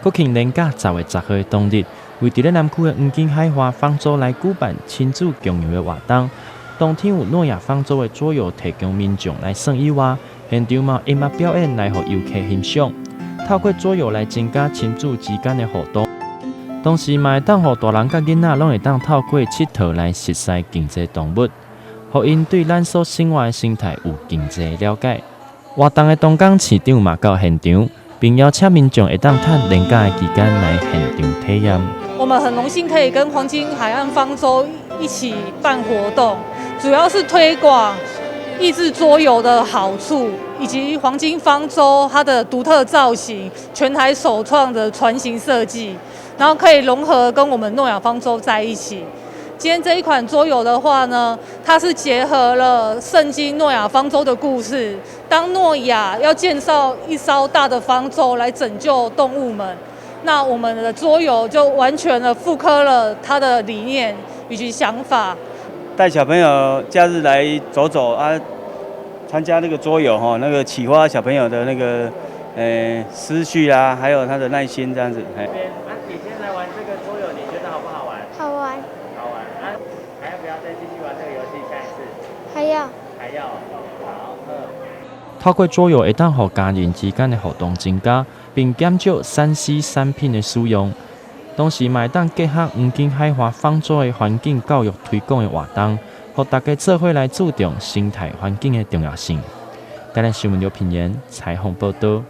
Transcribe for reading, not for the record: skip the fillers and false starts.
國慶連假10月10號的當日，位佇咧南區的黃金海岸方舟來舉辦親子共遊的活動。當天有諾亞方舟的桌遊提供民眾來耍以外，現場嘛有音樂表演來予遊客欣賞。透過桌遊來增加親子之間的互動，同時嘛會當予大人佮囡仔攏會當透過𨑨迌來熟似更濟動物，予𪜶對咱所生活的生態有更濟了解。活動的東港市長嘛到現場，並邀請民眾會當趁連假的期間來現場體驗。我們很榮幸可以跟黃金海岸方舟一起辦活動，主要是推廣益智桌遊的好處，以及黃金方舟它的獨特造型，全台首創的船型設計，然後可以融合跟我們諾亞方舟在一起。今天這一款桌遊的話呢，它是結合了聖經諾亞方舟的故事。當諾亞要建造一艘大的方舟來拯救動物們，那我們的桌遊就完全的復刻了他的理念以及想法。帶小朋友假日來走走啊，參加那個桌遊哈，那個啟發小朋友的那個思緒啊，還有他的耐心這樣子。啊，你今天來玩這個桌遊，你覺得好不好玩？好玩。好玩啊！還要不要再繼續玩這個遊戲？下一次？還要。還要。好。透過桌遊會當予家人之間的互動增加，並減少3C產品的使用。同時嘛會當結合黃金海岸方舟的環境教育推廣的活動，予大家做伙來注重生態環境的重要性。台南新聞劉品言採訪報道。